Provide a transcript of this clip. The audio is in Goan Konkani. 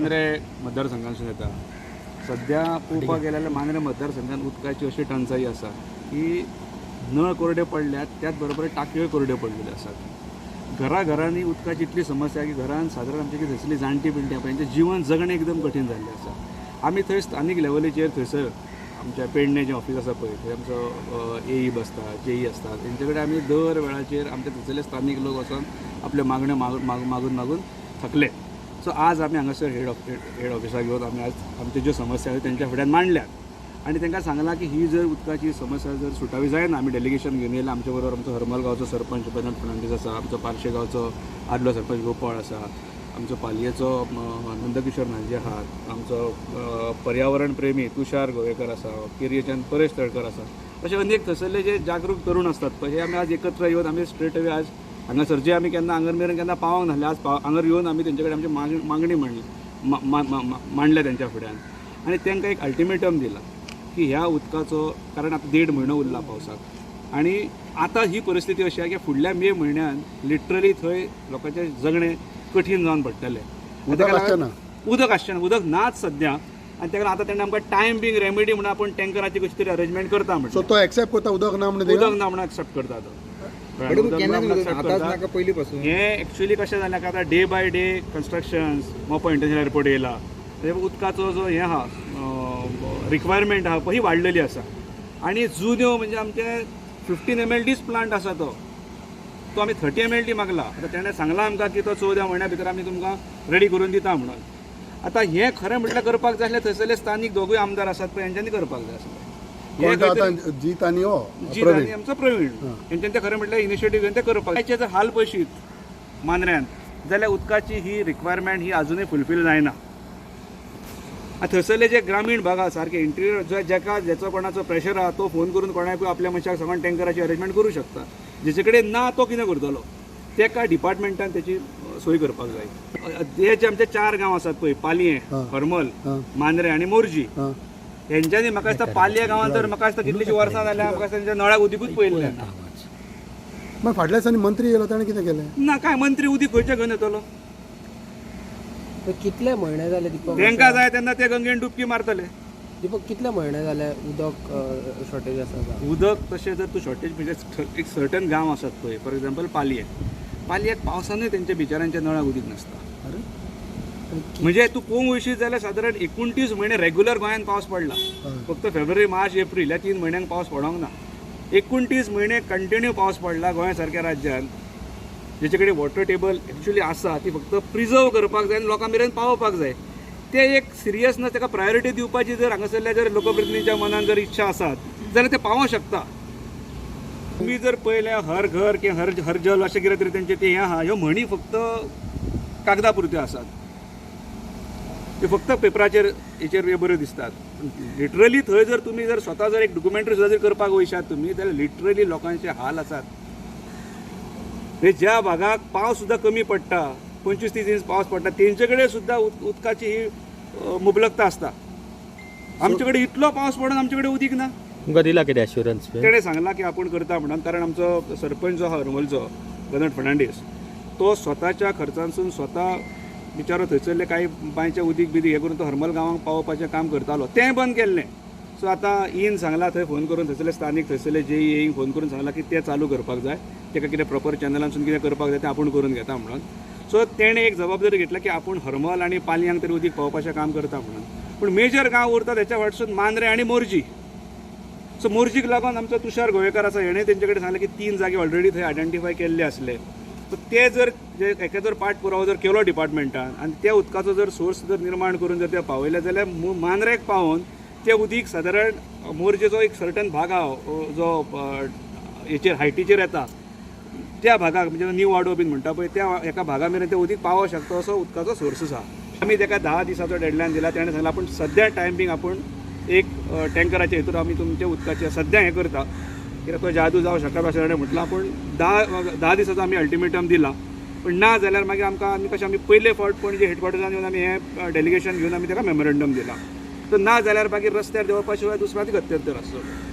मांद्रे मतदारसंघांतसून येता. सद्या पळोवपाक गेल्यार मांद्रे मतदारसंघात उदकाची अशी टंचाई आसा की नळ कोरडे पडल्यात, त्याच बरोबर टाकयोय कोरड्यो पडलेल्यो आसात. घराघरांनी उदकाची इतली समस्या की घरान सादारण आमची थंयसरली जाणटी पिणटी आहा तेंचें जिवन जगणें एकदम कठीण जाल्लें आसा. आमी थंय स्थानीक लेवलीचेर थंयसर आमच्या पेडणे जें ऑफीस आसा पळय थंय आमचो ए ई बसता, जे ई आसता, तेंचे कडेन आमी दर वेळाचेर आमच्या थंयसरले स्थानीक लोक वचोन आपल्यो मागण्यो मागून मागून थकले. सो आज आमी हांगासर हेड ऑफिसाक येवन आमी आज आमच्यो ज्यो समस्या आसा तेंच्या फुड्यान मांडल्यात आनी तांकां सांगलां की ही जर उदकाची समस्या जर सुटावी जायना, आमी डेलिगेशन घेवन येयला. आमच्या बरोबर आमचो हरमल गांवचो सरपंच बर्नाड फर्नांडीस आसा, आमचो पार्शे गांवचो आदलो सरपंच गोपाळ आसा, आमचो पालयेचो नंदकिशोर नाजी आहा, आमचो पर्यावरण प्रेमी तुषार गोवेकर आसा, केरयेच्यान परेश तळकर आसा, अशे अनेक थंयसरले जे जागरूक तरुण आसतात पळय हे आमी आज एकत्र येवन आमी स्ट्रेट अवे आज हांगासर जे आमी केन्ना हांगर मेरेन केन्ना पावोंक नासले आज हांगर येवन आमी तेंचे कडेन आमची मागणी मांडली मांडल्या तेंच्या फुड्यान आनी तांकां एक अल्टिमेटम दिला की ह्या उदकाचो, कारण आतां 1.5 म्हयनो उरला पावसाक आनी आतां ही परिस्थिती अशी आहा की फुडल्या मे म्हयन्यान लिटरली थंय लोकांचें जगणें कठीण जावन पडटलें. उदक आसचें ना, उदक आसचें ना, उदक नाच सद्या. आनी ताका आतां तेणें आमकां टायम बींग रेमेडी म्हणून आपूण टँकराची कशी तरी अरेंजमेंट करता म्हणटा. सो तो एक्सेप्ट करता उदक ना म्हणून, उदक ना म्हणून एक्सेप्ट करता तो. हें एक्चुअली कशें जालें आतां day by day constructions, Mopa international airport येयला, उदकाचो जो हें आहा रिक्वायरमेंट आहा पळय ही वाडलेली आसा. आनी जुन्यो म्हणजे आमचे 15 MLDs plant आसा तो तो आमी 30 MLD मागला. आतां तेणें सांगलां आमकां की तो 14 म्हयन्या भितर आमी तुमकां रेडी करून दिता म्हणून. आतां हें खरें म्हटल्यार करपाक जाय आसलें थंयसरले स्थानीक दोगूय आमदार आसात पळय हेंच्यांनी करपाक जाय आसलें. जीत आनी जीत आनी आमचो प्रवीण हेंच्यांनी तें खरें म्हटल्यार इनिशिएटीव घेवन तें करपाक जाय. जर हाल पळयशीत मांद्र्यान जाल्यार उदकाची ही रिक्वायरमेंट ही आजुनूय फुलफील जायना. थंयसरले जे ग्रामीण भाग आसा सारके इंटिरियर जाका जेचो कोणाचो प्रेशर आहा तो फोन करून कोणाकूय आपल्या मनशाक सांगून टँकराची अरेंजमेंट करूं शकता. जेचे कडेन ना तो कितें करतलो, तेका डिपार्टमेंटान तेची सोय करपाक जाय. हे जे आमचे 4 गांव आसात पळय, पालयें, हरमल, मांद्रें आनी मोरजी, हेंच्यांनी म्हाका दिसता पालये गांवांत तर म्हाका दिसता कितलीशीं वर्सां जाल्या म्हाका दिसता तेंच्या नळाक उदीकूच पळयल्लें ना. मागीर फाटल्या दिसांनी मंत्री येयलो ताणें कितें केलें ना, काय मंत्री उदीक खंयचें घेवन येतलो? कितले म्हयने जाले दीपक तेंकां जाय तेन्ना ते गंगेन डुबकी मारतले. दीपक कितले म्हयने जाले उदक शॉर्टेज आसा? उदक तशें जर तूं शॉर्टेज म्हणजे एक सर्टन गांव आसात पळय, फॉर एग्जाम्पल पालये, पालयेक पावसानूय तेंच्या बिचाऱ्यांच्या नळाक उदीक नासता. म्हणजे तूं पळोवंक वयशीत जाल्यार सादारण 29 म्हयने रेगुलर गोंयांत पावस पडला, फक्त फेब्रुवारी, मार्च, एप्रील ह्या 3 म्हयन्यांक पावस पडोंक ना. 29 म्हयने कंटिन्यू पावस पडला गोंया सारक्या राज्यांत, जेचे कडेन वॉटर टेबल एक्चुअली आसा ती फक्त प्रिजर्व करपाक जाय आनी लोकां मेरेन पावोवपाक जाय. ते एक सिरियसनेस ताका प्रायोरिटी दिवपाची जर हांगासरल्या जर लोकप्रतिनिधीच्या मनान जर इच्छा आसात जाल्यार ते पावोंक शकता. तुमी जर पळयलें हर घर की हर हर जल अशें कितें तरी तेंचें तें हें आहा, ह्यो म्हणी फक्त कागदा पुरत्यो आसात, त्यो फक्त पेपराचेर हेचेर बऱ्यो दिसतात. लिटरली थंय जर तुमी जर स्वता जर एक डॉक्युमेंटरी सुद्दां जर करपाक वयशात तुमी जाल्यार लिटरली लोकांचे हाल आसात. ज्या भागाक पावस सुद्दां कमी पडटा, 25-30 इंच पावस पडटा, तेंचे कडेन सुद्दां उदकाची ही मुबलकता आसता. आमचे कडेन इतलो पावस पडून आमचे कडेन उदीक ना. तुमकां दिला कितें एश्युरन्स? तेणें सांगलां की आपूण करता म्हणून, कारण आमचो सरपंच जो आहा हरमलचो बर्नाड फर्नांडीस तो स्वताच्या खर्चांसून स्वता बिचारो थंयसरले कांय बांयचें उदीक बिदीक हें करून तो हरमल गांवांक पावोवपाचें काम करतालो, तें बंद केल्लें. सो आतां ईन सांगलां थंय फोन करून थंयसरले स्थानीक थंयसरले जे ई फोन करून सांगलां की तें चालू करपाक जाय, ताका कितें प्रॉपर चॅनलांसून कितें करपाक जाय तें आपूण करून घेता म्हणून. सो तेणें एक जबाबदारी घेतल्या की आपूण हरमल आनी पालयांक तरी उदीक पावोवपाचें काम करता म्हणून. पूण मेजर गांव उरता तेच्या वाटसून मांद्रें आनी मोरजी. सो मोरजीक लागून आमचो तुषार गोवेकर आसा, हेणें तेंचे कडेन सांगलें की 3 जागे ऑलरेडी थंय आयडेंटिफाय केल्ले आसले. सो ते जर एका जर पाठ पुरावो जर केलो डिपार्टमेंटान आनी त्या उदकाचो जर सोर्स जर निर्माण करून जर ते पावयले जाल्यार मांद्रेक पावोवन ते उदीक सादारण मोरजेचो एक सर्टन भाग आहा जो हेचेर हायटीचेर येता त्या भागाक, म्हणजे न्यू वाडो बीन म्हणटा पळय त्या एका भागा मेरेन तें उदीक पावोवंक शकता असो उदकाचो सोर्स आसा. आमी ताका 10 दिसाचो डेडलायन दिला. तेणें सांगलां आपूण सद्या टायम बींग आपूण एक टँकराचे हितून आमी तुमचे उदकाचे सद्या हें करता, कित्याक तो जादू जावं शकता अशें ताणें म्हटलां. पूण 10 दिसाचो आमी अल्टिमेटम दिला, पूण ना जाल्यार मागीर आमकां आमी कशें आमी पयले फावट पणजे हेडक्वॉर्टर्सान येवन आमी हें डेलिगेशन घेवन आमी ताका मेमोरेंडम दिलां. तर ना जाल्यार मागीर रस्त्यार देंवपा शिवाय दुसरो आनी गत्यंतर आसतलो.